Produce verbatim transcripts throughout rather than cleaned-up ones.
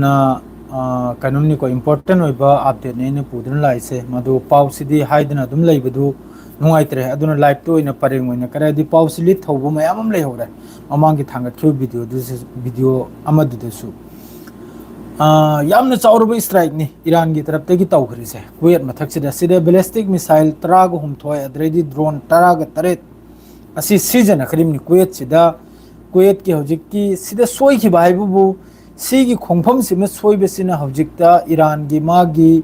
ꯅ, ꯑ, ꯀꯩꯅꯣꯝꯅꯤꯀꯣ, important ꯑꯣꯏꯕ updateꯅꯦ ꯑꯩꯅ ꯄꯨꯗꯨꯅ ꯂꯥꯛꯏꯁꯦ꯫ ꯃꯗꯨ ꯄꯥꯎꯁꯤꯗꯤ ꯍꯥꯏꯗꯅ ꯑꯗꯨꯝ ꯂꯩꯕꯗꯨ ꯅꯨꯡꯉꯥꯏꯇ꯭ꯔꯦ꯫ ꯑꯗꯨꯅ liveꯇ ꯑꯣꯏꯅ ꯄꯔꯦꯡ ꯑꯣꯏꯅ ꯀꯔꯤ ꯍꯥꯏꯗꯤ ꯄꯥꯎꯁꯤ ꯂꯤꯠ ꯊꯧꯕ ꯃꯌꯥꯝ ꯑꯃ ꯂꯩꯍꯧꯔꯦ꯫ ꯃꯃꯥꯡꯒꯤ ꯊꯥꯡꯒꯠꯈꯤꯕ videoꯗꯨꯁꯨ, video ꯑꯃꯗꯨꯗꯁꯨ꯫ ꯑ, ꯌꯥꯝꯅ ꯆꯥꯎꯔꯕ strikeꯅꯤ ꯏꯔꯥꯟꯒꯤ ꯇꯔꯞꯇꯒꯤ ꯇꯧꯈ꯭ꯔꯤꯁꯦ꯫ ꯀꯨꯋꯦꯠ ꯃꯊꯛꯁꯤꯗ, ꯁꯤꯗ ballistic missile ꯇꯔꯥꯒ ꯍꯨꯝꯗꯣꯏ, ꯑꯗꯩꯗꯤ drone ꯇꯔꯥꯒ ꯇꯔꯦꯠ ꯑꯁꯤ ꯁꯤꯖꯤꯟꯅꯈ꯭ꯔꯤꯕꯅꯤ ꯀꯨꯋꯦꯠꯁꯤꯗ꯫ ꯀꯨꯋꯦꯠꯀꯤ ꯍꯧꯖꯤꯛꯀꯤ ꯁꯤꯗ ꯁꯣꯏꯈꯤꯕ ꯍꯥꯏꯕꯕꯨ ꯁꯤꯒꯤ ꯈꯣꯡꯐꯝꯁꯤꯃ ꯁꯣꯏꯕꯁꯤꯅ ꯍꯧꯖꯤꯛꯇ ꯏꯔꯥꯟꯒꯤ ꯃꯥꯒꯤ,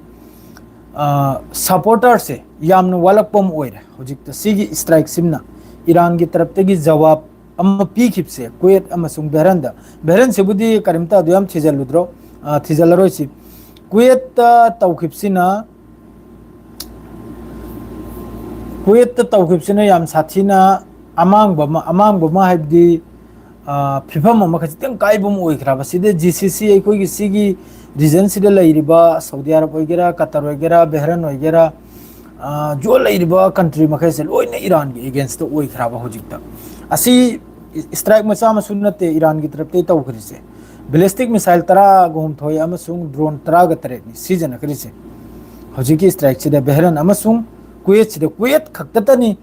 ꯑ, supporterꯁꯦ ꯌꯥꯝꯅ ꯋꯥꯠꯂꯛꯄ ꯑꯃ ꯑꯣꯏꯔꯦ꯫ ꯍꯧꯖꯤꯛꯇ ꯁꯤꯒꯤ strikeꯁꯤꯃꯅ ꯏꯔꯥꯟꯒꯤ ꯇꯔꯞꯇꯒꯤ ꯖꯋꯥꯕ ꯑꯃ ꯄꯤꯈꯤꯕꯁꯦ ꯀꯨꯋꯦꯠ ꯑꯃꯁꯨꯡ ꯕꯦꯍꯔꯟꯗ꯫ ꯕꯦꯍꯔꯟꯁꯤꯕꯨꯗꯤ ꯀꯔꯤꯝꯇ ꯑꯗꯨ ꯌꯥꯝ ꯊꯤꯖꯜꯂꯨꯗ꯭ꯔꯣ? ꯑ, ꯊꯤꯖꯜꯂꯔꯣꯏꯁꯤ꯫ ꯀꯨꯋꯦꯠꯇ ꯇꯧꯈꯤꯕꯁꯤꯅ, ꯀꯨꯋꯦꯠꯇ ꯇꯧꯈꯤꯕꯁꯤꯅ ꯌꯥꯝ ꯁꯥꯊꯤꯅ ꯑꯃꯥꯡꯕ ꯑꯃ, ꯑꯃꯥꯡꯕ ꯑꯃ ꯍꯥꯏꯕꯗꯤ, ꯑ, ꯐꯤꯕꯝ ꯑꯃ ꯈꯖꯤꯛꯇꯪ ꯀꯥꯏꯕ ꯑꯃ ꯑꯣꯏꯈ꯭ꯔꯕ꯫ ꯁꯤꯗ GCC, ꯑꯩꯈꯣꯏꯒꯤ ꯁꯤꯒꯤ regionꯁꯤꯗ ꯂꯩꯔꯤꯕ ꯁꯥꯎꯗꯤ ꯑꯔꯕ ꯑꯣꯏꯒꯦꯔꯥ, ꯀꯇꯔ ꯑꯣꯏꯒꯦꯔꯥ, ꯕꯦꯍꯔꯟ ꯑꯣꯏꯒꯦꯔꯥ, ꯑ, ꯖꯣ ꯂꯩꯔꯤꯕ country ꯃꯈꯩꯁꯦ ꯂꯣꯏꯅ ꯏꯔꯥꯟꯒꯤ againstꯇ ꯑꯣꯏꯈ꯭ꯔꯕ ꯍꯧꯖꯤꯛꯇ꯫ ꯑꯁꯤ strike ꯃꯆꯥ ꯃꯁꯨ ꯅꯠꯇꯦ ꯏꯔꯥꯟꯒꯤ ꯇꯔꯞꯇꯒꯤ ꯇꯧꯈ꯭ꯔꯤꯁꯦ꯫ Ballistic missile ꯇꯔꯥꯒ ꯍꯨꯝꯗꯣꯏ ꯑꯃꯁꯨꯡ drone ꯇꯔꯥꯒ ꯇꯔꯦꯠꯅꯤ ꯁꯤꯖꯤꯟꯅꯈ꯭ꯔꯤꯁꯦ꯫ ꯍꯧꯖꯤꯛꯀꯤ strikeꯁꯤꯗ ꯕꯦꯍꯔꯟ ꯑꯃꯁꯨꯡ ꯀꯨꯋꯦꯠꯁꯤꯗ, ꯀꯨꯋꯦꯠ ꯈꯛꯇꯇꯅꯤ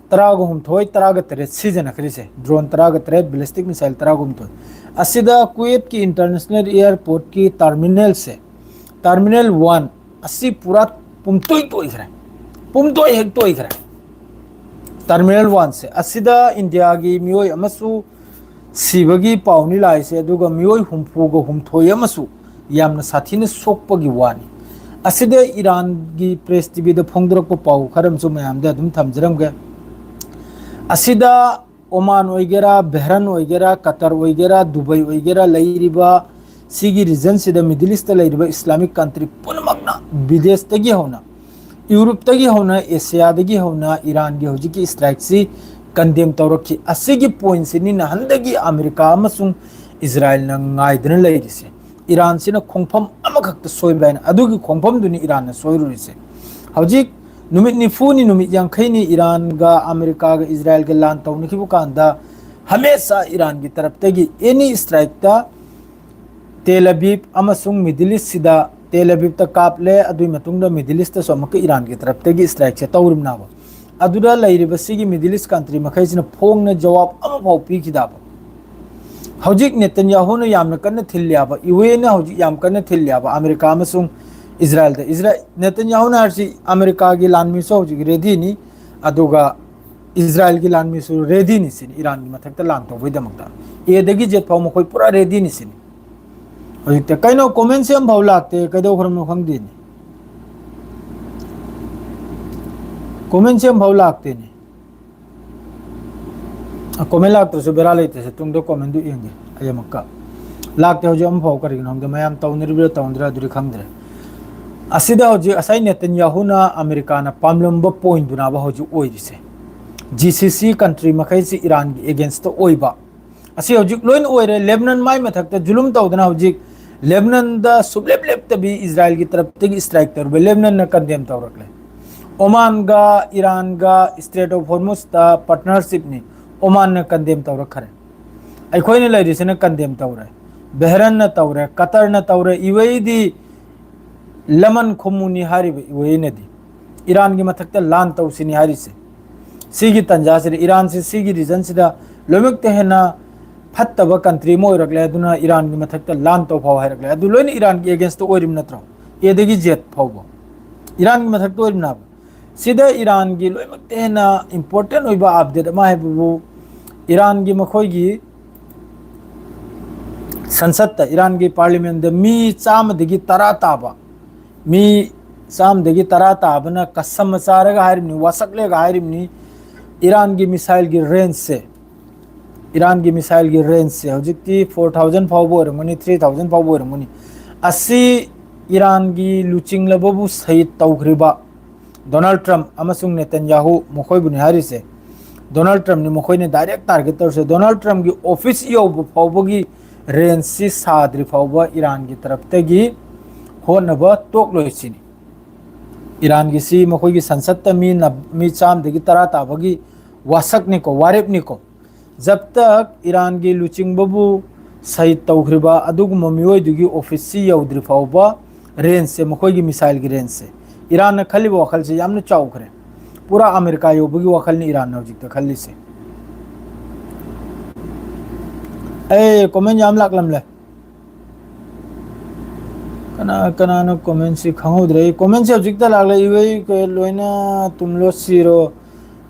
ꯇꯔꯥꯒ ꯍꯨꯝꯗꯣꯏ, ꯇꯔꯥꯒ ꯇꯔꯦꯠ ꯁꯤꯖꯤꯟꯅꯈ꯭ꯔꯤꯁꯦ꯫ Drone ꯇꯔꯥꯒ ꯇꯔꯦꯠ, ballistic missile ꯇꯔꯥꯒ ꯍꯨꯝꯗꯣꯏ꯫ ꯑꯁꯤꯗ ꯀꯨꯋꯦꯠꯀꯤ international airportꯀꯤ terminalꯁꯦ, terminal one ꯑꯁꯤ ꯄꯨꯔꯥ ꯄꯨꯝꯇꯣꯏ ꯇꯣꯏꯈ꯭ꯔꯦ꯫ ꯄꯨꯝꯇꯣꯏ ꯍꯦꯛ ꯇꯣꯏꯈ꯭ꯔꯦ꯫ Terminal oneꯁꯦ꯫ ꯑꯁꯤꯗ ꯏꯟꯗꯤꯌꯥꯒꯤ ꯃꯤꯑꯣꯏ ꯑꯃꯁꯨ ꯁꯤꯕꯒꯤ ꯄꯥꯎꯅꯤ ꯂꯥꯛꯏꯁꯦ, ꯑꯗꯨꯒ ꯃꯤꯑꯣꯏ ꯍꯨꯝꯐꯨꯒ ꯍꯨꯝꯗꯣꯏ ꯑꯃꯁꯨ ꯌꯥꯝꯅ ꯁꯥꯊꯤꯅ ꯁꯣꯛꯄꯒꯤ ꯋꯥꯅꯤ꯫ ꯑꯁꯤꯗ ꯏꯔꯥꯟꯒꯤ press TVꯗ ꯐꯣꯡꯗꯣꯔꯛꯄ ꯄꯥꯎ ꯈꯔ ꯑꯃꯁꯨ ꯃꯌꯥꯝꯗ ꯑꯗꯨꯝ ꯊꯝꯖꯔꯝꯒꯦ꯫ ꯑꯁꯤꯗ ꯑꯣꯃꯥꯟ ꯑꯣꯏꯒꯦꯔꯥ, ꯕꯦꯍꯔꯟ ꯑꯣꯏꯒꯦꯔꯥ, ꯀꯇꯔ ꯑꯣꯏꯒꯦꯔꯥ, ꯗꯨꯕꯩ ꯑꯣꯏꯒꯦꯔꯥ, ꯂꯩꯔꯤꯕ ꯁꯤꯒꯤ regionꯁꯤꯗ, Middle Eastꯇ ꯂꯩꯔꯤꯕ Islamic country ꯄꯨꯝꯅꯃꯛꯅ, ꯕꯤꯗꯦꯁꯇꯒꯤ ꯍꯧꯅ, ꯌꯨꯔꯣꯞꯇꯒꯤ ꯍꯧꯅ, ꯑꯦꯁꯤꯌꯥꯗꯒꯤ ꯍꯧꯅ ꯏꯔꯥꯟꯒꯤ ꯍꯧꯖꯤꯛꯀꯤ strikeꯁꯤ condemn ꯇꯧꯔꯛꯈꯤ꯫ ꯑꯁꯤꯒꯤ pointꯁꯤꯅꯤ ꯅꯍꯥꯟꯗꯒꯤ ꯑꯃꯦꯔꯤꯀꯥ ꯑꯃꯁꯨꯡ ꯏꯖꯔꯥꯏꯜꯅ ꯉꯥꯏꯗꯨꯅ ꯂꯩꯔꯤꯁꯦ꯫ ꯏꯔꯥꯟꯁꯤꯅ ꯈꯣꯡꯐꯝ ꯑꯃꯈꯛꯇ ꯁꯣꯏꯕ꯭ꯔꯥ ꯍꯥꯏꯅ, ꯑꯗꯨꯒꯤ ꯈꯣꯡꯐꯝꯗꯨꯅꯤ ꯏꯔꯥꯟꯅ ꯁꯣꯏꯔꯨꯔꯤꯁꯦ꯫ ꯍꯧꯖꯤꯛ ꯅꯨꯃꯤꯠ ꯅꯤꯐꯨꯅꯤ, ꯅꯨꯃꯤꯠ ꯌꯥꯡꯈꯩꯅꯤ ꯏꯔꯥꯟꯒ ꯑꯃꯦꯔꯤꯀꯥꯒ ꯏꯖꯔꯥꯏꯜꯒ ꯂꯥꯟ ꯇꯧꯅꯈꯤꯕ ꯀꯥꯟꯗ, ꯍꯃꯦꯁꯥ ꯏꯔꯥꯟꯒꯤ ꯇꯔꯞꯇꯒꯤ any strikeꯇ ꯇꯦꯜ ꯑꯕꯤꯕ ꯑꯃꯁꯨꯡ ꯃꯤꯗꯜ ꯏꯁꯁꯤꯗ, ꯇꯦꯜ ꯑꯕꯤꯕꯇ ꯀꯥꯞꯂꯦ, ꯑꯗꯨꯒꯤ ꯃꯇꯨꯡꯗ ꯃꯤꯗꯜ ꯏꯁꯇꯁꯨ ꯑꯃꯨꯛꯀ ꯏꯔꯥꯟꯒꯤ ꯇꯔꯞꯇꯒꯤ ꯏꯁꯇ꯭ꯔꯥꯏꯛꯁꯦ ꯇꯧꯔꯤꯕꯅꯦꯕ꯫ ꯑꯗꯨꯗ ꯂꯩꯔꯤꯕ ꯁꯤꯒꯤ ꯃꯤꯗꯜ ꯏꯁ ꯀꯟꯇ꯭ꯔꯤ ꯃꯈꯩꯁꯤꯅ ꯐꯣꯡꯅ ꯖꯋꯥꯕ ꯑꯃꯐꯥꯎ ꯄꯤꯈꯤꯗꯕ꯫ ꯍꯧꯖꯤꯛ ꯅꯦꯇꯟꯌꯥꯍꯨꯅ ꯌꯥꯝꯅ ꯀꯟꯅ ꯊꯤꯜꯂꯤꯕ, ꯌꯨ ꯑꯦꯟꯅ ꯍꯧꯖꯤꯛ ꯌꯥꯝ ꯀꯟꯅ ꯊꯤꯜꯂꯤꯕ ꯑꯃꯦꯔꯤꯀꯥ ꯑꯃꯁꯨꯡ ꯏꯁꯔꯥꯏꯜꯗ꯫ ꯏꯁꯔꯥꯏꯜ, ꯅꯦꯇꯟꯌꯥꯍꯨꯅ ꯍꯥꯏꯔꯤꯁꯤ ꯑꯃꯦꯔꯤꯀꯥꯒꯤ ꯂꯥꯟꯃꯤꯁꯨ ꯍꯧꯖꯤꯛ ꯔꯦꯗꯤꯅꯤ, ꯑꯗꯨꯒ ꯏꯁꯔꯥꯏꯜꯒꯤ ꯂꯥꯟꯃꯤꯁꯨ ꯔꯦꯗꯤꯅꯤ ꯁꯤꯅꯤ, ꯏꯔꯥꯟꯒꯤ ꯃꯊꯛꯇ ꯂꯥꯟ ꯇꯧꯕꯩꯗꯃꯛꯇ꯫ ꯑꯦꯗꯒꯤ ꯖꯦꯠ ꯐꯥꯎ ꯃꯈꯣꯏ ꯄꯨꯔꯥ ꯔꯦꯗꯤꯅꯤ ꯁꯤꯅꯤ꯫ ꯍꯧꯖꯤꯛꯇ ꯀꯩꯅꯣ ꯀꯣꯃꯦꯟꯁꯦ ꯑꯃꯐꯥꯎ ꯂꯥꯛꯇꯦ, ꯀꯩꯗꯧꯈ꯭ꯔꯕꯅꯣ ꯈꯪꯗꯦꯅꯦ꯫ ꯀꯣꯃꯦꯟꯁꯦ ꯑꯃꯐꯥꯎ ꯂꯥꯛꯇꯦꯅꯦ꯫ ꯀꯣꯃꯦꯟ ꯂꯥꯛꯇ꯭ꯔꯁꯨ ꯕꯦꯔꯥ ꯂꯩꯇ꯭ꯔꯁꯦ, ꯇꯨꯡꯗ ꯀꯣꯃꯦꯟꯗꯨ ꯌꯦꯡꯒꯦ ꯑꯩ ꯑꯃꯨꯛꯀ꯫ ꯂꯥꯛꯇꯦ ꯍꯧꯖꯤꯛ ꯑꯃꯐꯥꯎ, ꯀꯔꯤꯒꯤꯅꯣ ꯈꯪꯗꯦ, ꯃꯌꯥꯝ ꯇꯧꯅꯔꯤꯕ꯭ꯔꯥ ꯇꯧꯅꯗ꯭ꯔꯥ ꯑꯗꯨꯗꯤ ꯈꯪꯗ꯭ꯔꯦ꯫ ꯑꯁꯤꯗ ꯍꯧꯖꯤꯛ ꯉꯁꯥꯏ ꯅꯦꯇꯟꯌꯥꯍꯨꯅ ꯑꯃꯦꯔꯤꯀꯥꯅ ꯄꯥꯝꯂꯝꯕ ꯄꯣꯏꯟꯗꯨꯅꯕ ꯍꯧꯖꯤꯛ ꯑꯣꯏꯔꯤꯁꯦ꯫ ꯖꯤ ꯁꯤ ꯁꯤ ꯀꯟꯇ꯭ꯔꯤ ꯃꯈꯩꯁꯤ ꯏꯔꯥꯟꯒꯤ ꯑꯦꯒꯦꯟꯁꯇ ꯑꯣꯏꯕ꯫ ꯑꯁꯤ ꯍꯧꯖꯤꯛ ꯂꯣꯏꯅ ꯑꯣꯏꯔꯦ꯫ ꯂꯦꯕꯅꯟ ꯃꯥꯏ ꯃꯊꯛꯇ ꯖꯨꯂꯨꯝ ꯇꯧꯗꯅ ꯍꯧꯖꯤꯛ ꯂꯦꯕꯅꯟꯗ ꯁꯨꯞꯂꯦꯞ ꯂꯦꯞꯇꯕꯤ ꯏꯁꯔꯥꯏꯜꯒꯤ ꯇꯔꯞꯇꯒꯤ ꯏꯁꯇ꯭ꯔꯥꯏꯛ ꯇꯧꯔꯤꯕ, ꯂꯦꯕꯅꯟꯅ ꯀꯟꯗꯦꯝ ꯇꯧꯔꯛꯂꯦ꯫ ꯑꯣꯃꯥꯟꯒ ꯏꯔꯥꯟꯒ straight of ꯍꯣꯔꯃꯨꯁꯇ ꯄꯥꯔꯠꯅꯔꯁꯤꯞꯅꯤ, ꯑꯣꯃꯥꯟꯅ condemn ꯇꯧꯔꯛꯈ꯭ꯔꯦ꯫ ꯑꯩꯈꯣꯏꯅ ꯂꯩꯔꯤꯁꯤꯅ ꯀꯟꯗꯦꯝ ꯇꯧꯔꯦ, ꯕꯦꯍꯔꯟꯅ ꯇꯧꯔꯦ, ꯀꯇꯔꯅ ꯇꯧꯔꯦ, ꯌꯨ ꯑꯦ ꯏꯗꯤ ꯂꯃꯟ ꯈꯨꯝꯃꯨꯅꯤ ꯍꯥꯏꯔꯤꯕ ꯌꯨ ꯑꯦ ꯏꯅꯗꯤ꯫ ꯏꯔꯥꯟꯒꯤ ꯃꯊꯛꯇ ꯂꯥꯟ ꯇꯧꯁꯤꯅꯤ ꯍꯥꯏꯔꯤꯁꯦ꯫ ꯁꯤꯒꯤ ꯇꯥꯟꯖꯥꯁꯤꯗ ꯏꯔꯥꯟꯁꯤ ꯁꯤꯒꯤ ꯔꯤꯖꯟꯁꯤꯗ ꯂꯣꯏꯅꯃꯛꯇ ꯍꯦꯟꯅ ꯐꯠꯇꯕ ꯀꯟꯇ꯭ꯔꯤ ꯑꯃ ꯑꯣꯏꯔꯛꯂꯦ꯫ ꯑꯗꯨꯅ ꯏꯔꯥꯟꯒꯤ ꯃꯊꯛꯇ ꯂꯥꯟ ꯇꯧ ꯐꯥꯎ ꯍꯥꯏꯔꯛꯂꯦ꯫ ꯑꯗꯨ ꯂꯣꯏꯅ ꯏꯔꯥꯟꯒꯤ ꯑꯦꯒꯦꯟꯁꯇ ꯑꯣꯏꯔꯤꯕ ꯅꯠꯇ꯭ꯔꯣ? ꯑꯦꯗꯒꯤ ꯖꯦꯠ ꯐꯥꯎꯕ ꯏꯔꯥꯟꯒꯤ ꯃꯊꯛꯇ ꯑꯣꯏꯔꯤꯕꯅꯦꯕ꯫ ꯁꯤꯗ ꯏꯔꯥꯟꯒꯤ ꯂꯣꯏꯅꯃꯛꯇ ꯍꯦꯟꯅ ꯏꯝꯄꯣꯔꯇꯦꯟ ꯑꯣꯏꯕ ꯑꯞꯗꯦꯠ ꯑꯃ ꯍꯥꯏꯕꯕꯨ, ꯏꯔꯥꯟꯒꯤ ꯃꯈꯣꯏꯒꯤ ꯁꯟꯁꯠꯇ, ꯏꯔꯥꯟꯒꯤ ꯄꯥꯔꯂꯤꯌꯥꯃꯦꯟꯗ ꯃꯤ ꯆꯥꯝꯃꯗꯒꯤ ꯇꯔꯥ ꯇꯥꯕ, ꯃꯤ ꯆꯥꯝꯃꯗꯒꯤ ꯇꯔꯥ ꯇꯥꯕꯅ ꯀꯁꯝ ꯆꯥꯔꯒ ꯍꯥꯏꯔꯤꯕꯅꯤ, ꯋꯥꯁꯛꯂꯦꯒ ꯍꯥꯏꯔꯤꯕꯅꯤ, ꯏꯔꯥꯟꯒꯤ ꯃꯤꯁꯥꯏꯜꯒꯤ ꯔꯦꯟꯖꯁꯦ, ꯏꯔꯥꯟꯒꯤ ꯃꯤꯁꯥꯏꯜꯒꯤ ꯔꯦꯟꯖꯁꯦ ꯍꯧꯖꯤꯛꯇꯤ ꯐꯣꯔ ꯊꯥꯎꯖꯟ ꯐꯥꯎꯕ ꯑꯣꯏꯔꯝꯒꯅꯤ, ꯊ꯭ꯔꯤ ꯊꯥꯎꯖꯟ ꯐꯥꯎꯕ ꯑꯣꯏꯔꯝꯒꯅꯤ꯫ ꯑꯁꯤ ꯏꯔꯥꯟꯒꯤ ꯂꯨꯆꯤꯡꯂꯕꯕꯨ ꯁꯍꯤꯗ ꯇꯧꯈ꯭ꯔꯤꯕ ꯗꯣꯅꯥꯜꯗ ꯇ꯭ꯔꯝꯞ ꯑꯃꯁꯨꯡ ꯅꯦꯇꯟꯌꯥꯍꯨ ꯃꯈꯣꯏꯕꯨꯅꯤ ꯍꯥꯏꯔꯤꯁꯦ꯫ ꯗꯣꯅꯥꯜꯗ ꯇ꯭ꯔꯝꯞꯅꯤ ꯃꯈꯣꯏꯅ ꯗꯥꯏꯔꯦꯛ ꯇꯥꯔꯒꯦꯠ ꯇꯧꯔꯤꯁꯦ꯫ ꯗꯣꯅꯥꯜꯗ ꯇ꯭ꯔꯝꯞꯀꯤ ꯑꯣꯐꯤꯁ ꯌꯧꯕ ꯐꯥꯎꯕꯒꯤ ꯔꯦꯟꯖꯁꯤ ꯁꯥꯗ꯭ꯔꯤ ꯐꯥꯎꯕ ꯏꯔꯥꯟꯒꯤ ꯇꯔꯞꯇꯒꯤ ꯍꯣꯠꯅꯕ ꯇꯣꯛꯂꯣꯏ ꯁꯤꯅꯤ꯫ ꯏꯔꯥꯟꯒꯤꯁꯤ ꯃꯈꯣꯏꯒꯤ ꯁꯟꯁꯠꯇ ꯃꯤ ꯅ-, ꯃꯤ ꯆꯥꯝꯃꯗꯒꯤ ꯇꯔꯥ ꯇꯥꯕꯒꯤ ꯋꯥꯁꯛꯅꯤꯀꯣ, ꯋꯥꯔꯦꯞꯅꯤꯀꯣ꯫ ꯖꯕ ꯇꯛ ꯏꯔꯥꯟꯒꯤ ꯂꯨꯆꯤꯡꯕꯕꯨ ꯁꯍꯤꯗ ꯇꯧꯈ꯭ꯔꯤꯕ ꯑꯗꯨꯒꯨꯝꯕ ꯃꯤꯑꯣꯏꯗꯨꯒꯤ ꯑꯣꯐꯤꯁꯁꯤ ꯌꯧꯗ꯭ꯔꯤ ꯐꯥꯎꯕ ꯔꯦꯟꯖꯁꯦ, ꯃꯈꯣꯏꯒꯤ ꯃꯤꯁꯥꯏꯜꯒꯤ ꯔꯦꯟꯖꯁꯦ, ꯏꯔꯥꯟꯅ ꯈꯜꯂꯤꯕ ꯋꯥꯈꯜꯁꯦ ꯌꯥꯝꯅ ꯆꯥꯎꯈ꯭ꯔꯦ꯫ ꯄꯨꯔꯥ ꯑꯃꯦꯔꯤꯀꯥ ꯌꯧꯕꯒꯤ ꯋꯥꯈꯜꯅꯤ ꯏꯔꯥꯟꯅ ꯍꯧꯖꯤꯛꯇ ꯈꯜꯂꯤꯁꯦ꯫ ꯑꯦ, ꯀꯣꯃꯦꯟ ꯌꯥꯝ ꯂꯥꯛꯂꯝꯂꯦ꯫ ꯀꯅꯥ ꯀꯅꯥꯅꯣ ꯀꯣꯃꯦꯟꯁꯤ ꯈꯪꯍꯧꯗ꯭ꯔꯦ꯫ ꯑꯩ ꯀꯣꯃꯦꯟꯁꯤ ꯍꯧꯖꯤꯛꯇ ꯂꯥꯛꯂꯛꯏꯕꯩ ꯀ-, ꯂꯣꯏꯅ ꯇꯨꯝꯂꯣ ꯁꯤꯔꯣ꯫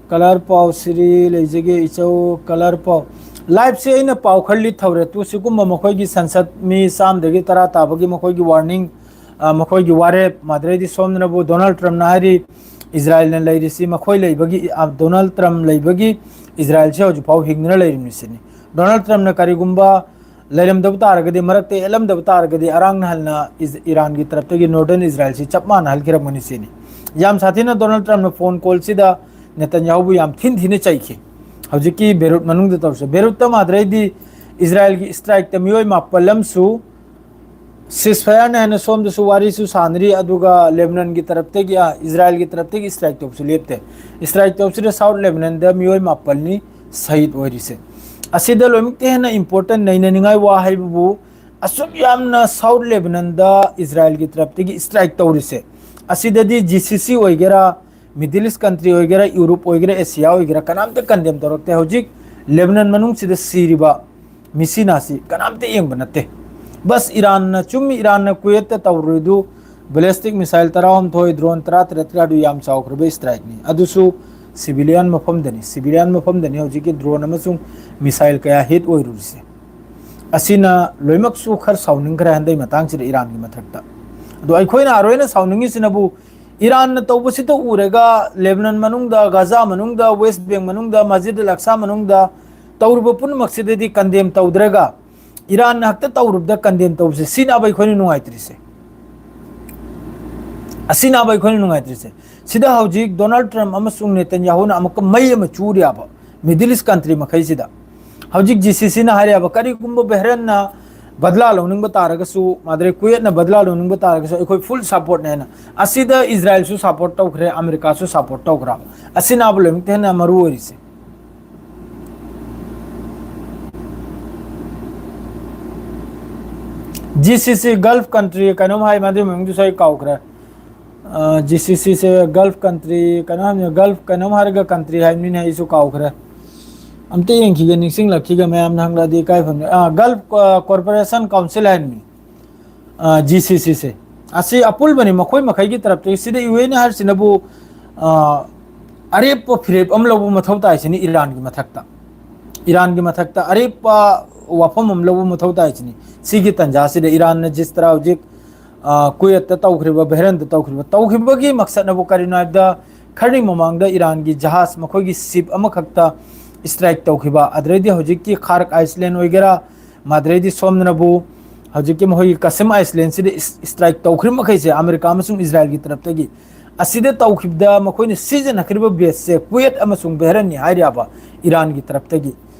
ꯀꯂꯔ ꯄꯥꯎ ꯁꯤꯔꯤ ꯂꯩꯖꯒꯦ ꯏꯆꯧ, ꯀꯂꯔ ꯄꯥꯎ꯫ ꯂꯥꯏꯐꯁꯦ ꯑꯩꯅ ꯄꯥꯎ ꯈꯔ ꯂꯤꯠ ꯊꯧꯔꯦ꯫ ꯇꯨ ꯁꯤꯒꯨꯝꯕ ꯃꯈꯣꯏꯒꯤ ꯁꯪꯁꯠ ꯃꯤ ꯆꯥꯝꯗꯒꯤ ꯇꯔꯥ ꯇꯥꯕꯒꯤ ꯃꯈꯣꯏꯒꯤ ꯋꯥꯔꯅꯤꯡ, ꯑ, ꯃꯈꯣꯏꯒꯤ ꯋꯥꯔꯦꯞ, ꯃꯗꯨꯗꯩꯗꯤ ꯁꯣꯝꯗꯅꯕꯨ ꯗꯣꯅꯥꯜꯗ ꯇ꯭ꯔꯝꯞꯅ ꯍꯥꯏꯔꯤ, ꯏꯖꯔꯥꯏꯜꯅ ꯂꯩꯔꯤꯁꯤ ꯃꯈꯣꯏ ꯂꯩꯕꯒꯤ, ꯑ, ꯗꯣꯅꯥꯜꯗ ꯇ꯭ꯔꯝꯞ ꯂꯩꯕꯒꯤ ꯏꯖꯔꯥꯏꯜꯁꯦ ꯍꯧꯖꯤꯛꯐꯥꯎ ꯍꯤꯡꯗꯨꯅ ꯂꯩꯔꯤꯕꯅꯤ ꯁꯤꯅꯤ꯫ ꯗꯣꯅꯥꯜꯗ ꯇ꯭ꯔꯝꯞꯅ ꯀꯔꯤꯒꯨꯝꯕ ꯂꯩꯔꯝꯗꯕ ꯇꯥꯔꯒꯗꯤ, ꯃꯔꯛꯇ ꯌꯦꯠꯂꯝꯗꯕ ꯇꯥꯔꯒꯗꯤ, ꯑꯔꯥꯡ ꯅꯍꯥꯟꯅ ꯏꯖ-, ꯏꯔꯥꯟꯒꯤ ꯇꯔꯞꯇꯒꯤ ꯅꯣꯔꯗꯔꯟ ꯏꯖꯔꯥꯏꯜꯁꯤ ꯆꯞ ꯃꯥꯟꯅ ꯍꯜꯈꯤꯔꯝꯒꯅꯤ ꯁꯤꯅꯤ꯫ ꯌꯥꯝ ꯁꯥꯊꯤꯅ ꯗꯣꯅꯥꯜꯗ ꯇ꯭ꯔꯝꯞꯅ ꯐꯣꯟ ꯀꯣꯜꯁꯤꯗ ꯅꯦꯇꯟꯌꯥꯍꯨꯕꯨ ꯌꯥꯝ ꯊꯤꯟ ꯊꯤꯅ ꯆꯩꯈꯤ꯫ ꯍꯧꯖꯤꯛꯀꯤ ꯕꯦꯔꯨꯠ ꯃꯅꯨꯡꯗ ꯇꯧꯔꯁꯦ, ꯕꯦꯔꯨꯠꯇ ꯃꯥꯗ꯭ꯔꯩꯗꯤ ꯏꯖꯔꯥꯏꯜꯒꯤ ꯏꯁꯇ꯭ꯔꯥꯏꯛꯇ ꯃꯤꯑꯣꯏ ꯃꯥꯄꯜ ꯑꯃꯁꯨ ceasefire ꯅꯥꯏꯅ ꯁꯣꯝꯗꯁꯨ ꯋꯥꯔꯤꯁꯨ ꯁꯥꯟꯅꯔꯤ, ꯑꯗꯨꯒ ꯂꯦꯕꯅꯟꯒꯤ ꯇꯔꯞꯇꯒꯤ, ꯑ, ꯏꯖꯔꯥꯏꯜꯒꯤ ꯇꯔꯞꯇꯒꯤ ꯏꯁꯇ꯭ꯔꯥꯏꯛ ꯇꯧꯕꯁꯨ ꯂꯦꯞꯇꯦ꯫ ꯏꯁꯇ꯭ꯔꯥꯏꯛ ꯇꯧꯕꯁꯤꯗ ꯁꯥꯎꯠ ꯂꯦꯕꯅꯟꯗ ꯃꯤꯑꯣꯏ ꯃꯥꯄꯜꯅꯤ ꯁꯍꯤꯗ ꯑꯣꯏꯔꯤꯁꯦ꯫ ꯑꯁꯤꯗ ꯂꯣꯏꯅꯃꯛꯇ ꯍꯦꯟꯅ ꯏꯝꯄꯣꯔꯇꯦꯟ ꯅꯩꯅꯅꯤꯡꯉꯥꯏ ꯋꯥ ꯍꯥꯏꯕꯕꯨ, ꯑꯁꯨꯛ ꯌꯥꯝꯅ ꯁꯥꯎꯠ ꯂꯦꯕꯅꯟꯗ ꯏꯖꯔꯥꯏꯜꯒꯤ ꯇꯔꯞꯇꯒꯤ ꯏꯁꯇ꯭ꯔꯥꯏꯛ ꯇꯧꯔꯤꯁꯦ, ꯑꯁꯤꯗꯗꯤ ꯖꯤ ꯁꯤ ꯁꯤ ꯑꯣꯏꯒꯦꯔꯥ, ꯃꯤꯗꯜ ꯏꯁ ꯀꯟꯇ꯭ꯔꯤ ꯑꯣꯏꯒꯦꯔꯥ, ꯌꯨꯔꯣꯞ ꯑꯣꯏꯒꯦꯔꯥ, ꯑꯦꯁꯤꯌꯥ ꯑꯣꯏꯒꯦꯔꯥ, ꯀꯅꯥꯝꯇ ꯀꯟꯗꯦꯝ ꯇꯧꯔꯛꯇꯦ꯫ ꯍꯧꯖꯤꯛ ꯂꯦꯕꯅꯟ ꯃꯅꯨꯡꯁꯤꯗ ꯁꯤꯔꯤꯕ ꯃꯤꯁꯤꯅꯥꯁꯤ ꯀꯅꯥꯝꯇ ꯌꯦꯡꯕ ꯅꯠꯇꯦ꯫ ꯕꯁ ꯏꯔꯥꯟꯅ, ꯆꯨꯝꯃꯤ, ꯏꯔꯥꯟꯅ ꯀꯨꯋꯦꯠꯇ ꯇꯧꯔꯨꯔꯤꯗꯨ ꯕꯦꯂꯦꯁꯇꯤꯛ ꯃꯤꯁꯥꯏꯜ ꯇꯔꯥꯍꯨꯝꯗꯣꯏ, ꯗ꯭ꯔꯣꯟ ꯇꯔꯥꯇꯔꯦꯠ ꯀꯌꯥꯗꯨ ꯌꯥꯝ ꯆꯥꯎꯈ꯭ꯔꯕ ꯏꯁꯇ꯭ꯔꯥꯏꯛꯅꯤ꯫ ꯑꯗꯨꯁꯨ ꯁꯤꯚꯤꯂꯤꯌꯥꯟ ꯃꯐꯝꯗꯅꯤ, ꯁꯤꯚꯤꯂꯤꯌꯥꯟ ꯃꯐꯝꯗꯅꯤ ꯍꯧꯖꯤꯛꯀꯤ ꯗ꯭ꯔꯣꯟ ꯑꯃꯁꯨꯡ ꯃꯤꯁꯥꯏꯜ ꯀꯌꯥ ꯍꯤꯠ ꯑꯣꯏꯔꯨꯔꯤꯁꯦ꯫ ꯑꯁꯤꯅ ꯂꯣꯏꯅꯃꯛꯁꯨ ꯈꯔ ꯁꯥꯎꯅꯤꯡꯈ꯭ꯔꯦ ꯍꯟꯗꯛ ꯃꯇꯥꯡꯁꯤꯗ ꯏꯔꯥꯟꯒꯤ ꯃꯊꯛꯇ꯫ ꯑꯗꯣ ꯑꯩꯈꯣꯏꯅ ꯑꯔꯣꯏꯅ ꯁꯥꯎꯅꯤꯡꯉꯤꯁꯤꯅꯕꯨ ꯏꯔꯥꯟꯅ ꯇꯧꯕꯁꯤꯗ ꯎꯔꯒ ꯂꯦꯕꯅꯟ ꯃꯅꯨꯡꯗ, ꯒꯥꯖꯥ ꯃꯅꯨꯡꯗ, ꯋꯦꯁ ꯕꯦꯡ ꯃꯅꯨꯡꯗ, ꯃꯁꯖꯤꯗ ꯑꯜ ꯑꯛꯁꯥ ꯃꯅꯨꯡꯗ ꯇꯧꯔꯤꯕ ꯄꯨꯝꯅꯃꯛꯁꯤꯗꯗꯤ ꯀꯟꯗꯦꯝ ꯇꯧꯗ꯭ꯔꯒ ꯏꯔꯥꯟꯅ ꯍꯦꯛꯇ ꯇꯧꯔꯨꯕꯗ ꯀꯟꯗꯦꯝ ꯇꯧꯕꯁꯦ, ꯁꯤꯅꯦꯕ ꯑꯩꯈꯣꯏꯅ ꯅꯨꯡꯉꯥꯏꯇ꯭ꯔꯤꯁꯦ꯫ ꯑꯁꯤꯅꯦꯕ ꯑꯩꯈꯣꯏꯅ ꯅꯨꯡꯉꯥꯏꯇ꯭ꯔꯤꯁꯦ꯫ ꯁꯤꯗ ꯍꯧꯖꯤꯛ ꯗꯣꯅꯥꯜꯗ ꯇ꯭ꯔꯝꯞ ꯑꯃꯁꯨꯡ ꯅꯦꯇꯟꯌꯥꯍꯨꯅ ꯑꯃꯨꯛꯀ ꯃꯩ ꯑꯃ ꯆꯨꯔꯤꯕ ꯃꯤꯗꯜ ꯏꯁ ꯀꯟꯇ꯭ꯔꯤ ꯃꯈꯩꯁꯤꯗ꯫ ꯍꯧꯖꯤꯛ ꯖꯤ ꯁꯤ ꯁꯤꯅ ꯍꯥꯏꯔꯤꯕ, ꯀꯔꯤꯒꯨꯝꯕ ꯕꯍꯔꯦꯟꯅ ꯕꯗꯂꯥ ꯂꯧꯅꯤꯡꯕ ꯇꯥꯔꯒꯁꯨ, ꯃꯥꯗ꯭ꯔꯦ ꯀꯨꯋꯦꯠꯅ ꯕꯗꯂꯥ ꯂꯧꯅꯤꯡꯕ ꯇꯥꯔꯒꯁꯨ ꯑꯩꯈꯣꯏ ꯐꯨꯜ ꯁꯄꯣꯔꯠꯅꯦꯅ꯫ ꯑꯁꯤꯗ ꯏꯖꯔꯥꯏꯜꯁꯨ ꯁꯄꯣꯔꯠ ꯇꯧꯈ꯭ꯔꯦ, ꯑꯃꯦꯔꯤꯀꯥꯁꯨ ꯁꯄꯣꯔꯠ ꯇꯧꯈ꯭ꯔꯕ꯫ ꯑꯁꯤꯅꯕ ꯂꯣꯏꯅꯃꯛꯇ ꯍꯦꯟꯅ ꯃꯔꯨ ꯑꯣꯏꯔꯤꯁꯦ꯫ ꯖꯤ ꯁꯤ ꯁꯤ, Gulf country ꯀꯩꯅꯣꯝ ꯍꯥꯏ, ꯃꯗꯨꯒꯤ ꯃꯃꯤꯡꯗꯨꯁꯨ ꯑꯩ ꯀꯥꯎꯈ꯭ꯔꯦ꯫ ꯖꯤ ꯁꯤ ꯁꯤꯁꯦ Gulf country ꯀꯩꯅꯣꯝ ꯍꯥꯏꯕꯅꯤ, Gulf ꯀꯩꯅꯣꯝ ꯍꯥꯏꯔꯒ country ꯍꯥꯏꯕꯅꯤꯅꯦ, ꯑꯩꯁꯨ ꯀꯥꯎꯈ꯭ꯔꯦ꯫ ꯑꯝꯇ ꯌꯦꯡꯈꯤꯒꯦ, ꯅꯤꯡꯁꯤꯡꯂꯛꯈꯤꯒꯦ, ꯃꯌꯥꯝꯅ ꯍꯪꯂꯛꯑꯗꯤ ꯏꯀꯥꯏ ꯐꯝꯅꯤ꯫ ꯑꯥ, Gulf, ꯑꯥ, Cooperation Council ꯍꯥꯏꯕꯅꯤ꯫ ꯖꯤ ꯁꯤ ꯁꯤꯁꯦ꯫ ꯑꯁꯤ ꯑꯄꯨꯟꯕꯅꯤ, ꯃꯈꯣꯏ ꯃꯈꯩꯒꯤ ꯇꯔꯞꯇꯒꯤ꯫ ꯁꯤꯗ ꯌꯨ ꯑꯦꯟ ꯍꯥꯏꯔꯤꯁꯤꯅꯕꯨ, ꯑꯥ, ꯑꯔꯦꯞꯄ ꯐꯤꯔꯦꯞ ꯑꯃ ꯂꯧꯕ ꯃꯊꯧ ꯇꯥꯏꯁꯤꯅꯤ ꯏꯔꯥꯟꯒꯤ ꯃꯊꯛꯇ꯫ ꯏꯔꯥꯟꯒꯤ ꯃꯊꯛꯇ ꯑꯔꯦꯞꯄ ꯋꯥꯐꯝ ꯑꯃ ꯂꯧꯕ ꯃꯊꯧ ꯇꯥꯏꯁꯤꯅꯤ꯫ ꯁꯤꯒꯤ ꯇꯥꯟꯖꯥꯁꯤꯗ ꯏꯔꯥꯟꯅ ꯖꯤꯁꯇꯔꯥ ꯍꯧꯖꯤꯛ, ꯑꯥ, ꯀꯨꯋꯦꯠꯇ ꯇꯧꯈ꯭ꯔꯤꯕ, ꯕꯍꯔꯦꯟꯗ ꯇꯧꯈ꯭ꯔꯤꯕ, ꯇꯧꯈꯤꯕꯒꯤ ꯃꯛꯁꯠꯅꯕꯨ ꯀꯔꯤꯅꯣ ꯍꯥꯏꯕꯗ, ꯈꯔꯅꯤ ꯃꯃꯥꯡꯗ ꯏꯔꯥꯟꯒꯤ ꯖꯍꯥꯖ, ꯃꯈꯣꯏꯒꯤ ship ꯑꯃꯈꯛꯇ strike ꯇꯧꯈꯤꯕ, ꯑꯗꯨꯗꯩꯗꯤ ꯍꯧꯖꯤꯛꯀꯤ ꯈꯥꯔꯛ Island ꯑꯣꯏꯒꯦꯔꯥ, ꯃꯗꯨꯗꯩꯗꯤ ꯁꯣꯝꯗꯅꯕꯨ ꯍꯧꯖꯤꯛꯀꯤ ꯃꯈꯣꯏꯒꯤ Qasem Islandꯁꯤꯗ is-, strike ꯇꯧꯈ꯭ꯔꯤꯕ ꯃꯈꯩꯁꯦ ꯑꯃꯦꯔꯤꯀꯥ ꯑꯃꯁꯨꯡ ꯏꯖꯔꯥꯏꯜꯒꯤ ꯇꯔꯞꯇꯒꯤ꯫ ꯑꯁꯤꯗ ꯇꯧꯈꯤꯕꯗ ꯃꯈꯣꯏꯅ ꯁꯤꯖꯤꯟꯅꯈ꯭ꯔꯤꯕ baseꯁꯦ ꯀꯨꯋꯦꯠ ꯑꯃꯁꯨꯡ ꯕꯍꯔꯦꯟꯅꯤ ꯍꯥꯏꯔꯤꯕ ꯏꯔꯥꯟꯒꯤ ꯇꯔꯞꯇꯒꯤ꯫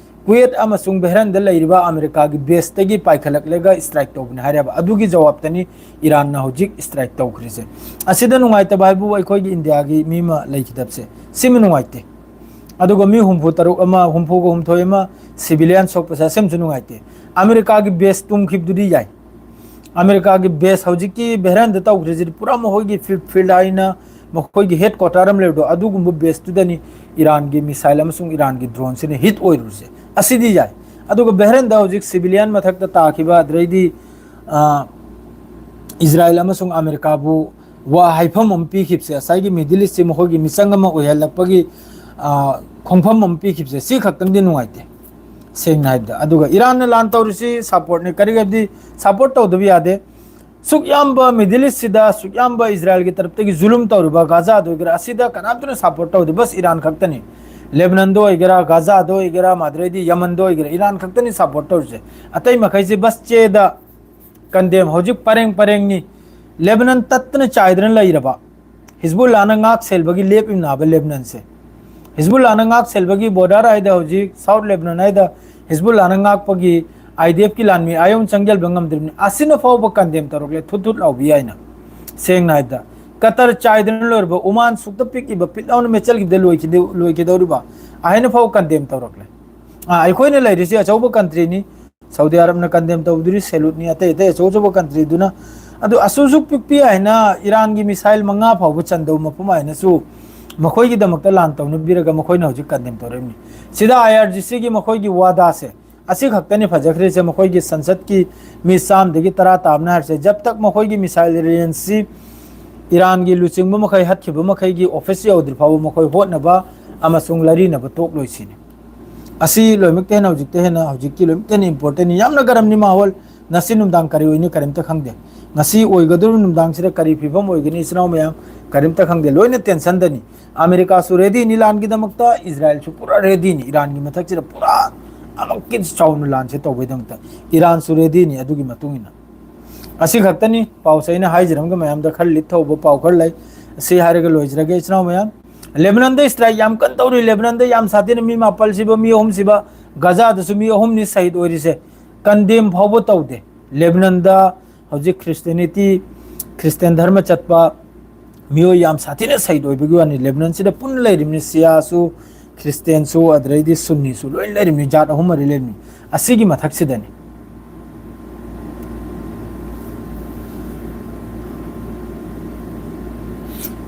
ꯀꯨꯋꯦꯠ ꯑꯃꯁꯨꯡ ꯕꯍꯔꯦꯟꯗ ꯂꯩꯔꯤꯕ ꯑꯃꯦꯔꯤꯀꯥꯒꯤ baseꯇꯒꯤ ꯄꯥꯏꯈꯠꯂꯛꯂꯒ strike ꯇꯧꯕꯅꯤ ꯍꯥꯏꯔꯤꯕ꯫ ꯑꯗꯨꯒꯤ ꯖꯋꯥꯕꯇꯅꯤ ꯏꯔꯥꯟꯅ ꯍꯧꯖꯤꯛ strike ꯇꯧꯈ꯭ꯔꯤꯁꯦ꯫ ꯑꯁꯤꯗ ꯅꯨꯡꯉꯥꯏꯇꯕ ꯍꯥꯏꯕꯨ ꯑꯩꯈꯣꯏꯒꯤ ꯏꯟꯗꯤꯌꯥꯒꯤ ꯃꯤ ꯑꯃ ꯂꯩꯈꯤꯗꯕꯁꯦ, ꯁꯤꯃ ꯅꯨꯡꯉꯥꯏꯇꯦ꯫ ꯑꯗꯨꯒ ꯃꯤ ꯍꯨꯝꯐꯨ ꯇꯔꯨꯛ ꯑꯃ, ꯍꯨꯝꯐꯨꯒ ꯍꯨꯝꯗꯣꯏ ꯑꯃ civilian ꯁꯣꯛꯄꯁꯦ, ꯑꯁꯤꯃꯁꯨ ꯅꯨꯡꯉꯥꯏꯇꯦ꯫ ꯑꯃꯦꯔꯤꯀꯥꯒꯤ base ꯇꯨꯝꯈꯤꯕꯗꯨꯗꯤ ꯌꯥꯏ꯫ ꯑꯃꯦꯔꯤꯀꯥꯒꯤ base ꯍꯧꯖꯤꯛꯀꯤ ꯕꯍꯔꯦꯟꯗ ꯇꯧꯈ꯭ꯔꯤꯁꯤꯗꯤ ꯄꯨꯔꯥ ꯃꯈꯣꯏꯒꯤ field, field ꯍꯥꯏꯅ ꯃꯈꯣꯏꯒꯤ headquarter ꯑꯃ ꯂꯩꯕꯗꯣ, ꯑꯗꯨꯒꯨꯝꯕ baseꯇꯨꯗꯅꯤ ꯏꯔꯥꯟꯒꯤ missile ꯑꯃꯁꯨꯡ ꯏꯔꯥꯟꯒꯤ droneꯁꯤꯅ hit ꯑꯣꯏꯔꯨꯔꯤꯁꯦ꯫ ꯑꯁꯤꯗꯤ ꯌꯥꯏ꯫ ꯑꯗꯨꯒ ꯕꯍꯔꯦꯟꯗ ꯍꯧꯖꯤꯛ civilian ꯃꯊꯛꯇ ꯇꯥꯈꯤꯕ, ꯑꯗꯨꯗꯩꯗꯤ, ꯑ, ꯏꯖꯔꯥꯏꯜ ꯑꯃꯁꯨꯡ ꯑꯃꯦꯔꯤꯀꯥꯕꯨ ꯋꯥ ꯍꯥꯏꯐꯝ ꯑꯃ ꯄꯤꯈꯤꯕꯁꯦ, ꯉꯁꯥꯏꯒꯤ Middle Eastꯁꯤ ꯃꯈꯣꯏꯒꯤ ꯃꯤꯆꯪ ꯑꯃ ꯑꯣꯏꯍꯜꯂꯛꯄꯒꯤ, ꯑ, ꯈꯣꯡꯐꯝ ꯑꯃ ꯄꯤꯈꯤꯕꯁꯦ, ꯁꯤ ꯈꯛꯇꯪꯗꯤ ꯅꯨꯡꯉꯥꯏꯇꯦ, ꯁꯦꯡꯅ ꯍꯥꯏꯕꯗ꯫ ꯑꯗꯨꯒ ꯏꯔꯥꯟꯅ ꯂꯥꯟ ꯇꯧꯔꯤꯁꯤ supportꯅꯤ, ꯀꯔꯤꯒꯤꯗꯤ support ꯇꯧꯗꯕ ꯌꯥꯗꯦ꯫ ꯁꯨꯛ ꯌꯥꯝꯕ Middle Eastꯁꯤꯗ, ꯁꯨꯛ ꯌꯥꯝꯕ ꯏꯖꯔꯥꯏꯜꯒꯤ ꯇꯔꯞꯇꯒꯤ ꯖꯨꯂꯨꯝ ꯇꯧꯔꯤꯕ ꯒꯥꯖꯥꯗ ꯑꯣꯏꯒꯦꯔꯥ, ꯑꯁꯤꯗ ꯀꯅꯥꯝꯇꯅ support ꯇꯧꯗꯦ, ꯕꯁ ꯏꯔꯥꯟ ꯈꯛꯇꯅꯤ꯫ ꯂꯦꯕꯅꯟꯗ ꯑꯣꯏꯒꯦꯔꯥ, ꯒꯥꯖꯥꯗ ꯑꯣꯏꯒꯦꯔꯥ, ꯃꯗꯨꯗꯩꯗꯤ ꯌꯃꯟꯗ ꯑꯣꯏꯒꯦꯔꯥ, ꯏꯔꯥꯟ ꯈꯛꯇꯅꯤ support ꯇꯧꯔꯤꯁꯦ꯫ ꯑꯇꯩ ꯃꯈꯩꯁꯦ ꯕꯁ ꯆꯦꯗ condemn꯫ ꯍꯧꯖꯤꯛ ꯄꯔꯦꯡ ꯄꯔꯦꯡꯅꯤ꯫ ꯂꯦꯕꯅꯟ ꯇꯠꯇꯅ ꯆꯥꯏꯗꯅ ꯂꯩꯔꯕ, ꯍꯤꯖꯕꯨꯜꯂꯥꯅ ꯉꯥꯛ ꯁꯦꯜꯕꯒꯤ ꯂꯦꯞ ꯏꯝꯅꯥꯕ ꯂꯦꯕꯅꯟꯁꯦ꯫ ꯍꯤꯖꯕꯨꯜꯂꯥꯅ ꯉꯥꯛ ꯁꯦꯜꯕꯒꯤ border ꯍꯥꯏꯗ ꯍꯧꯖꯤꯛ South Lebanon ꯍꯥꯏꯗ ꯍꯤꯖꯕꯨꯜꯂꯥꯅ ꯉꯥꯛꯄꯒꯤ IDFꯀꯤ ꯂꯥꯟꯃꯤ ꯑꯥ ꯌꯧꯅ ꯆꯪꯖꯟꯕ ꯉꯝꯗ꯭ꯔꯤꯕꯅꯤ꯫ ꯑꯁꯤꯅ ꯐꯥꯎꯕ condemn ꯇꯧꯔꯛꯂꯦ, ꯊꯨꯠ ꯊꯨꯠ ꯂꯥꯎꯕꯤ ꯍꯥꯏꯅ꯫ ꯁꯦꯡꯅ ꯍꯥꯏꯕꯗ, ꯀꯇꯔ ꯆꯥꯏꯗꯅ ꯂꯣꯏꯔꯕ, ꯎꯃꯥꯟ ꯁꯨꯛꯇ ꯄꯤꯛꯏꯕ, ꯄꯤꯠ ꯂꯥꯎꯅ ꯃꯦꯠꯆꯜꯈꯤꯕꯗ ꯂꯣꯏꯈꯤꯗ-, ꯂꯣꯏꯈꯤꯗꯧꯔꯤꯕ, ꯑꯍꯥꯏꯅ ꯐꯥꯎ condemn ꯇꯧꯔꯛꯂꯦ꯫ ꯑꯥ, ꯑꯩꯈꯣꯏꯅ ꯂꯩꯔꯤꯁꯤ ꯑꯆꯧꯕ countryꯅꯤ, ꯁꯥꯎꯗꯤ ꯑꯔꯕꯅ ꯀꯟꯗꯦꯝ ꯇꯧꯗꯣꯔꯤ, ꯁꯦꯂꯨꯠꯅꯤ, ꯑꯇꯩ ꯑꯇꯩ ꯑꯆꯧ ꯑꯆꯧꯕ ꯀꯟꯇ꯭ꯔꯤꯗꯨꯅ꯫ ꯑꯗꯨ ꯑꯁꯨꯛ ꯑꯁꯨꯛ ꯄꯤꯛꯄꯤ ꯍꯥꯏꯅ ꯏꯔꯥꯟꯒꯤ ꯃꯤꯁꯥꯏꯜ ꯃꯉꯥ ꯐꯥꯎꯕ ꯆꯟꯗꯧ ꯃꯐꯝ ꯍꯥꯏꯅꯁꯨ ꯃꯈꯣꯏꯒꯤꯗꯃꯛꯇ ꯂꯥꯟ ꯇꯧꯅꯕꯤꯔꯒ ꯃꯈꯣꯏꯅ ꯍꯧꯖꯤꯛ ꯀꯟꯗꯦꯝ ꯇꯧꯔꯛꯏꯕꯅꯤ꯫ ꯁꯤꯗ ꯑꯥꯏ ꯑꯥꯔ ꯖꯤ ꯁꯤꯒꯤ ꯃꯈꯣꯏꯒꯤ ꯋꯥꯗꯥꯁꯦ ꯑꯁꯤ ꯈꯛꯇꯅꯤ ꯐꯖꯈ꯭ꯔꯤꯁꯦ꯫ ꯃꯈꯣꯏꯒꯤ ꯁꯟꯁꯠꯀꯤ ꯃꯤ ꯆꯥꯝꯗꯒꯤ ꯇꯔꯥ ꯇꯥꯕꯅ ꯍꯥꯏꯔꯤꯁꯦ, ꯖꯕ ꯇꯛ ꯃꯈꯣꯏꯒꯤ ꯃꯤꯁꯥꯏꯜ ꯔꯦꯟꯖꯁꯤ ꯏꯔꯥꯟꯒꯤ ꯂꯨꯆꯤꯡꯕ ꯃꯈꯩ, ꯍꯠꯈꯤꯕ ꯃꯈꯩꯒꯤ ꯑꯣꯐꯤꯁ ꯌꯧꯗ꯭ꯔꯤ ꯐꯥꯎꯕ ꯃꯈꯣꯏ ꯍꯣꯠꯅꯕ ꯑꯃꯁꯨꯡ ꯂꯥꯔꯤꯅꯕ ꯇꯣꯛꯂꯣꯏ ꯁꯤꯅꯤ꯫ ꯑꯁꯤ ꯂꯣꯏꯅꯃꯛꯇ ꯍꯦꯟꯅ ꯍꯧꯖꯤꯛꯇ ꯍꯦꯟꯅ, ꯍꯧꯖꯤꯛꯀꯤ ꯂꯣꯏꯅꯃꯛꯇ ꯍꯦꯟꯅ ꯏꯝꯄꯣꯔꯇꯦꯟꯅꯤ꯫ ꯌꯥꯝꯅ ꯒꯔꯝꯅꯤ ꯃꯥꯍꯣꯜ꯫ ꯉꯁꯤ ꯅꯨꯡꯗꯥꯡ ꯀꯔꯤ ꯑꯣꯏꯅꯤ ꯀꯔꯤꯝꯇ ꯈꯪꯗꯦ꯫ ꯉꯁꯤ ꯑꯣꯏꯒꯗꯧꯔꯤꯕ ꯅꯨꯡꯗꯥꯡꯁꯤꯗ ꯀꯔꯤ ꯐꯤꯕꯝ ꯑꯣꯏꯒꯅꯤ, ꯏꯆꯤꯟ ꯏꯅꯥꯎ ꯃꯌꯥꯝ, ꯀꯔꯤꯝꯇ ꯈꯪꯗꯦ꯫ ꯂꯣꯏꯅ ꯇꯦꯟꯁꯟꯗꯅꯤ꯫ ꯑꯃꯦꯔꯤꯀꯥꯁꯨ ꯔꯦꯗꯤꯅꯤ ꯂꯥꯟꯒꯤꯗꯃꯛꯇ, ꯏꯖꯔꯥꯌꯦꯜꯁꯨ ꯄꯨꯔꯥ ꯔꯦꯗꯤꯅꯤ ꯏꯔꯥꯟꯒꯤ ꯃꯊꯛꯁꯤꯗ ꯄꯨꯔꯥ ꯑꯃꯨꯛꯀꯤ ꯆꯥꯎꯅ ꯂꯥꯟꯁꯦ ꯇꯧꯕꯩꯗꯃꯛꯇ꯫ ꯏꯔꯥꯟꯁꯨ ꯔꯦꯗꯤꯅꯤ꯫ ꯑꯗꯨꯒꯤ ꯃꯇꯨꯡ ꯏꯟꯅ ꯑꯁꯤ ꯈꯛꯇꯅꯤ ꯄꯥꯎꯁꯦ ꯑꯩꯅ ꯍꯥꯏꯖꯔꯝꯒ ꯃꯌꯥꯝꯗ ꯈꯔ ꯂꯤꯠ ꯊꯧꯕ ꯄꯥꯎ ꯈꯔ ꯂꯩ꯫ ꯑꯁꯤ ꯍꯥꯏꯔꯒ ꯂꯣꯏꯖꯔꯒꯦ ꯏꯆꯤꯟ ꯏꯅꯥꯎ ꯃꯌꯥꯝ꯫ ꯂꯦꯕꯅꯟꯗ ꯏꯁꯇ꯭ꯔꯥꯏꯛ ꯌꯥꯝ ꯀꯟꯅ ꯇꯧꯔꯤ꯫ ꯂꯦꯕꯅꯟꯗ ꯌꯥꯝ ꯁꯥꯊꯤꯅ ꯃꯤ ꯃꯥꯄꯜ ꯁꯤꯕ, ꯃꯤ ꯑꯍꯨꯝ ꯁꯤꯕ, ꯒꯖꯥꯗꯁꯨ ꯃꯤ ꯑꯍꯨꯝꯅꯤ ꯁꯍꯤꯗ ꯑꯣꯏꯔꯤꯁꯦ꯫ ꯀꯟꯗꯦꯝ ꯐꯥꯎꯕ ꯇꯧꯗꯦ꯫ ꯂꯦꯕꯅꯟꯗ ꯍꯧꯖꯤꯛ ꯈ꯭ꯔꯤꯁꯇꯤꯌꯥꯅꯤꯇꯤ, ꯈ꯭ꯔꯤꯁꯇꯤꯌꯥꯟ ꯙꯔꯃ ꯆꯠꯄ ꯃꯤꯑꯣꯏ ꯌꯥꯝ ꯁꯥꯊꯤꯅ ꯁꯍꯤꯗ ꯑꯣꯏꯕꯒꯤ ꯋꯥꯅꯤ꯫ ꯂꯦꯕꯅꯟꯁꯤꯗ ꯄꯨꯟꯅ ꯂꯩꯔꯤꯕꯅꯤ, ꯁꯤꯌꯥꯁꯨ, ꯈ꯭ꯔꯤꯁꯇꯤꯌꯥꯟꯁꯨ, ꯑꯗꯨꯗꯩꯗꯤ ꯁꯨꯟꯅꯤꯁꯨ ꯂꯣꯏ ꯂꯩꯔꯤꯕꯅꯤ, ꯖꯥꯠ ꯑꯍꯨꯝ ꯃꯔꯤ ꯂꯩꯔꯤꯕꯅꯤ꯫ ꯑꯁꯤꯒꯤ ꯃꯊꯛꯁꯤꯗꯅꯤ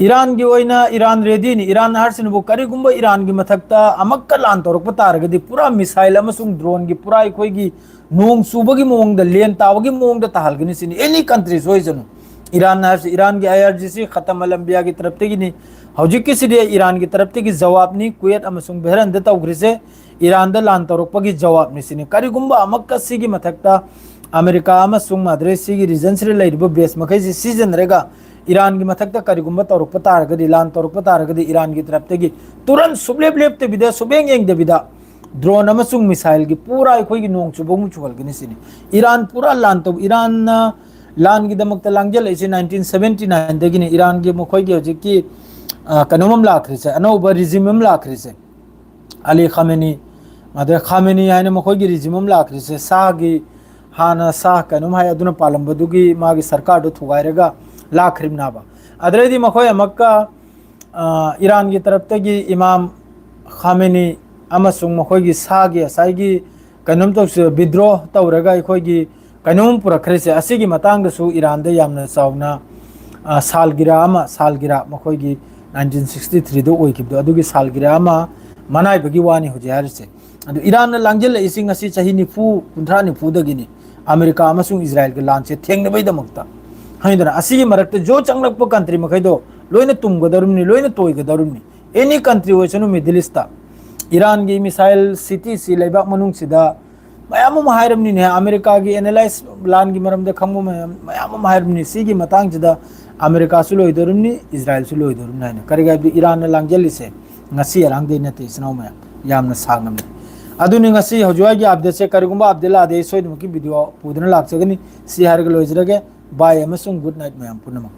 ꯏꯔꯥꯟꯒꯤ ꯑꯣꯏꯅ, ꯏꯔꯥꯟ ꯔꯦꯗꯤꯅꯤ꯫ ꯏꯔꯥꯟ ꯍꯥꯏꯔꯤꯁꯤꯅꯕꯨ ꯀꯔꯤꯒꯨꯝꯕ ꯏꯔꯥꯟꯒꯤ ꯃꯊꯛꯇ ꯑꯃꯛꯀ ꯂꯥꯟ ꯇꯧꯔꯛꯄ ꯇꯥꯔꯒꯗꯤ ꯄꯨꯔꯥ ꯃꯤꯁꯥꯏꯜ ꯑꯃꯁꯨꯡ ꯗ꯭ꯔꯣꯟꯒꯤ ꯄꯨꯔꯥ ꯑꯩꯈꯣꯏꯒꯤ ꯅꯣꯡ ꯆꯨꯕꯒꯤ ꯃꯑꯣꯡꯗ, ꯂꯦꯟ ꯇꯥꯕꯒꯤ ꯃꯑꯣꯡꯗ ꯇꯥꯍꯜꯒꯅꯤ ꯁꯤꯅꯤ꯫ ꯑꯦꯅꯤ ꯀꯟꯇ꯭ꯔꯤ ꯁꯣꯏꯁꯅꯨ꯫ ꯏꯔꯥꯟ ꯍꯥꯏꯔꯤꯁꯤ, ꯏꯔꯥꯟꯒꯤ ꯑꯥꯏ ꯑꯥꯔ ꯖꯤ ꯁꯤ ꯈꯇꯝ ꯑꯂꯝꯕꯤꯌꯥꯒꯤ ꯇꯔꯞꯇꯒꯤꯅꯤ꯫ ꯍꯧꯖꯤꯛꯀꯤꯁꯤꯗꯤ ꯏꯔꯥꯟꯒꯤ ꯇꯔꯞꯇꯒꯤ ꯖꯋꯥꯕꯅꯤ꯫ ꯀꯨꯋꯦꯠ ꯑꯃꯁꯨꯡ ꯕꯍꯔꯟꯗ ꯇꯧꯈ꯭ꯔꯤꯁꯦ ꯏꯔꯥꯟꯗ ꯂꯥꯟ ꯇꯧꯔꯛꯄꯒꯤ ꯖꯋꯥꯕꯅꯤ ꯁꯤꯅꯤ꯫ ꯀꯔꯤꯒꯨꯝꯕ ꯑꯃꯛꯀ ꯁꯤꯒꯤ ꯃꯊꯛꯇ ꯑꯃꯦꯔꯤꯀꯥ ꯑꯃꯁꯨꯡ ꯃꯥꯗ꯭ꯔꯦ ꯁꯤꯒꯤ ꯔꯤꯖꯟꯁꯤꯗ ꯂꯩꯔꯤꯕ ꯕꯦꯁ ꯃꯈꯩꯁꯤ ꯁꯤꯖꯤꯟꯅꯔꯒ ꯏꯔꯥꯟꯒꯤ ꯃꯊꯛꯇ ꯀꯔꯤꯒꯨꯝꯕ ꯇꯧꯔꯛꯄ ꯇꯥꯔꯒꯗꯤ, ꯂꯥꯟ ꯇꯧꯔꯛꯄ ꯇꯥꯔꯒꯗꯤ ꯏꯔꯥꯟꯒꯤ ꯇꯔꯞꯇꯒꯤ ꯇꯨꯔꯟ ꯁꯨꯞꯂꯦꯞ ꯂꯦꯞꯇꯕꯤꯗ, ꯁꯨꯞꯌꯦꯡ ꯌꯦꯡꯗꯕꯤꯗ ꯗ꯭ꯔꯣꯟ ꯑꯃꯁꯨꯡ ꯃꯤꯁꯥꯏꯜꯒꯤ ꯄꯨꯔꯥ ꯑꯩꯈꯣꯏꯒꯤ ꯅꯣꯡ ꯆꯨꯕ ꯑꯃꯨꯛ ꯆꯨꯍꯟꯒꯅꯤ ꯁꯤꯅꯤ꯫ ꯏꯔꯥꯟ ꯄꯨꯔꯥ ꯂꯥꯟ ꯇꯧ-, ꯏꯔꯥꯟꯅ ꯂꯥꯟꯒꯤꯗꯃꯛꯇ ꯂꯥꯡꯖꯜꯂꯛꯏꯁꯦ ꯅꯥꯏꯟꯇꯤꯟ ꯁꯕꯦꯟꯇꯤ ꯅꯥꯏꯟꯗꯒꯤꯅꯤ꯫ ꯏꯔꯥꯟꯒꯤ ꯃꯈꯣꯏꯒꯤ ꯍꯧꯖꯤꯛꯀꯤ, ꯑ, ꯀꯩꯅꯣꯝ ꯑꯃ ꯂꯥꯛꯈ꯭ꯔꯤꯁꯦ, ꯑꯅꯧꯕ ꯔꯤꯖꯤꯝ ꯑꯃ ꯂꯥꯛꯈ꯭ꯔꯤꯁꯦ꯫ ꯑꯂꯤ ꯈꯥꯃꯦꯅꯤ, ꯑꯗ ꯈꯥꯃꯦꯅꯤ ꯍꯥꯏꯅ ꯃꯈꯣꯏꯒꯤ ꯔꯤꯖꯤꯝ ꯑꯃ ꯂꯥꯛꯈ꯭ꯔꯤꯁꯦ, ꯁꯥꯍꯒꯤ, ꯍꯥꯟꯅ ꯁꯥꯍ ꯀꯩꯅꯣꯝ ꯍꯥꯏ, ꯑꯗꯨꯅ ꯄꯥꯜꯂꯝꯕꯗꯨꯒꯤ ꯃꯥꯒꯤ ꯁꯔꯀꯥꯔꯗꯨ ꯊꯨꯒꯥꯏꯔꯒ ꯂꯥꯛꯈ꯭ꯔꯤꯕꯅꯦꯕ꯫ ꯑꯗꯨꯗꯩꯗꯤ ꯃꯈꯣꯏ ꯑꯃꯨꯛꯀ, ꯑ, ꯏꯔꯥꯟꯒꯤ ꯇꯔꯞꯇꯒꯤ ꯏꯃꯥꯝ ꯈꯥꯃꯦꯅꯤ ꯑꯃꯁꯨꯡ ꯃꯈꯣꯏꯒꯤ ꯁꯥꯍꯒꯤ ꯉꯁꯥꯏꯒꯤ ꯀꯩꯅꯣꯝ ꯇꯧꯁꯤ, withdraw ꯇꯧꯔꯒ ꯑꯩꯈꯣꯏꯒꯤ ꯀꯩꯅꯣꯝ ꯄꯨꯔꯛꯈ꯭ꯔꯤꯁꯦ, ꯑꯁꯤꯒꯤ ꯃꯇꯥꯡꯗꯁꯨ ꯏꯔꯥꯟꯗ ꯌꯥꯝꯅ ꯆꯥꯎꯅ, ꯑ, ꯁꯥꯜꯒꯤꯔꯥ ꯑꯃ, ꯁꯥꯜꯒꯤꯔꯥ ꯃꯈꯣꯏꯒꯤ nineteen sixty three ꯗ ꯑꯣꯏꯈꯤꯕꯗꯣ, ꯑꯗꯨꯒꯤ ꯁꯥꯜꯒꯤꯔꯥ ꯑꯃ ꯃꯅꯥꯏꯕꯒꯤ ꯋꯥꯅꯤ ꯍꯧꯖꯤꯛ ꯍꯥꯏꯔꯤꯁꯦ꯫ ꯑꯗꯨ ꯏꯔꯥꯟꯅ ꯂꯥꯡꯖꯤꯜꯂꯛꯏꯁꯤ ꯉꯁꯤ ꯆꯍꯤ ꯅꯤꯐꯨ, ꯀꯨꯟꯊ꯭ꯔꯥ ꯅꯤꯐꯨꯗꯒꯤꯅꯤ, ꯑꯃꯦꯔꯤꯀꯥ ꯑꯃꯁꯨꯡ ꯏꯖꯔꯥꯏꯜꯒꯤ ꯂꯥꯟꯁꯦ ꯊꯦꯡꯅꯕꯩꯗꯃꯛꯇ꯫ ꯈꯪꯉꯤꯗꯅ, ꯑꯁꯤꯒꯤ ꯃꯔꯛꯇ ꯖꯣ ꯆꯪꯂꯛꯄ country ꯃꯈꯩꯗꯣ ꯂꯣꯏꯅ ꯇꯨꯝꯒꯗꯧꯔꯤꯕꯅꯤ, ꯂꯣꯏꯅ ꯇꯣꯏꯒꯗꯧꯔꯤꯕꯅꯤ꯫ Any country ꯑꯣꯏꯁꯅꯨ, Middle East ꯇ ꯏꯔꯥꯟꯒꯤ missile city ꯁꯤ ꯂꯩꯕꯥꯛ ꯃꯅꯨꯡꯁꯤꯗ ꯃꯌꯥꯝ ꯑꯃ ꯍꯥꯏꯔꯕꯅꯤꯅꯦ, ꯑꯃꯦꯔꯤꯀꯥꯒꯤ analyst, ꯂꯥꯟꯒꯤ ꯃꯔꯝꯗ ꯈꯪꯕ ꯃꯌꯥꯝ, ꯃꯌꯥꯝ ꯑꯃ ꯍꯥꯏꯔꯕꯅꯤ꯫ ꯁꯤꯒꯤ ꯃꯇꯥꯡꯁꯤꯗ ꯑꯃꯦꯔꯤꯀꯥꯁꯨ ꯂꯣꯏꯗꯧꯔꯤꯕꯅꯤ, ꯏꯖꯔꯥꯏꯜꯁꯨ ꯂꯣꯏꯗꯧꯔꯤꯕꯅꯤ ꯍꯥꯏꯅ꯫ ꯀꯔꯤꯒꯤ ꯍꯥꯏꯕꯗꯤ ꯏꯔꯥꯟꯅ ꯂꯥꯡꯖꯜꯂꯤꯁꯦ ꯉꯁꯤ ꯑꯔꯥꯡꯗꯩ ꯅꯠꯇꯦ, ꯏꯆꯤꯟ ꯏꯅꯥꯎ ꯃꯌꯥꯝ, ꯌꯥꯝꯅ ꯁꯥꯡꯉꯕꯅꯤ꯫ ꯑꯗꯨꯅꯤ ꯉꯁꯤ ꯍꯧꯖꯤꯛ ꯋꯥꯏꯒꯤ update ꯁꯦ꯫ ꯀꯔꯤꯒꯨꯝꯕ update ꯂꯥꯛꯑꯗꯤ ꯑꯩ ꯁꯣꯏꯗꯅꯃꯛꯀꯤ video ꯄꯨꯗꯨꯅ ꯂꯥꯛꯆꯒꯅꯤ꯫ ꯁꯤ ꯍꯥꯏꯔꯒ ꯂꯣꯏꯖꯔꯒꯦ꯫ Bye ꯑꯃꯁꯨꯡ good night ꯃꯌꯥꯝ ꯄꯨꯝꯅꯃꯛ꯫